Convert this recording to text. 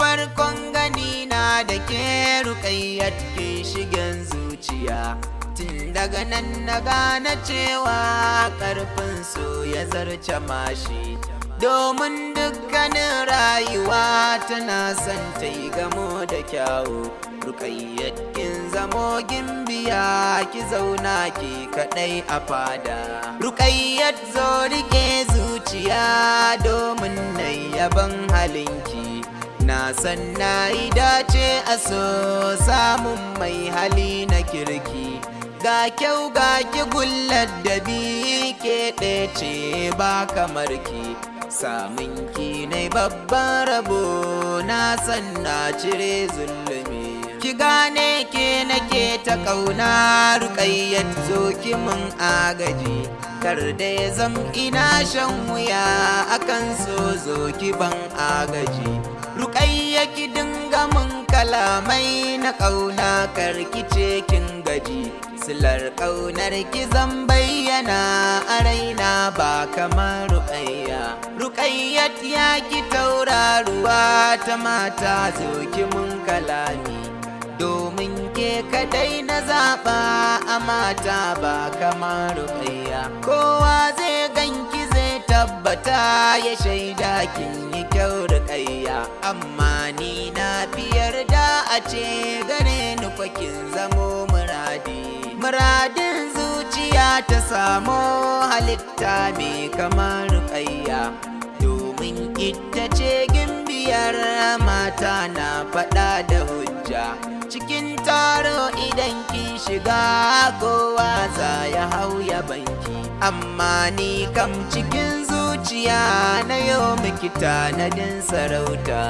Farkon gani na da ke, Ruƙayyat, ke shigen zuciya. Tun daga nan na gane cewa ƙarfin so ya zarce mashi, domin dukkanin rayuwa tana son ta yi gamo da kyawu. Ruƙayyat, kin zamo gimbiya, ki zauna ki kaɗai a fada. Ruƙayyat, zo rike zuciya domin na yaban halinki. Na san na yi dace a so samun mai hali na kirki. Ga kyau, ga ki gullar da bi, ke ɗaya ce ba kamar ki. Samun ki ne babban rabo, na san na cire zulumi. Ki gane ke nake ta ƙauna. Ruƙayyat, zo ki mun agaji, kar da ya zam ina shan wuya akan so. Zo ki ban agaji, Ruƙayya, ki dinga mun kalamai na ƙauna, kar ki ce kin gaji. Silar ƙaunar ki zan bayyana a raina, ba kamar Ruƙayya. Ruƙayyat, ya ki tauraruwa ta mata, zo ki mun kalami, domin ke kadai na zaɓa a mata, ba kamar Ruƙayya. Kowa zai ganki zai tabbata ya shaida kin yi kyau, Ruƙayya, amma ni na fi yarda a ce gare ni kwakin zamo muradi. Muradin zuciya ta samu halitta mai kamar Ruƙayya, domin ita ce gimbiyar mata, na faɗa da hujja. Cikin taro idan kin shiga, kowa za ya hau ya banki, amma ni kam cikin zuciya na yau miki tanadin sarauta.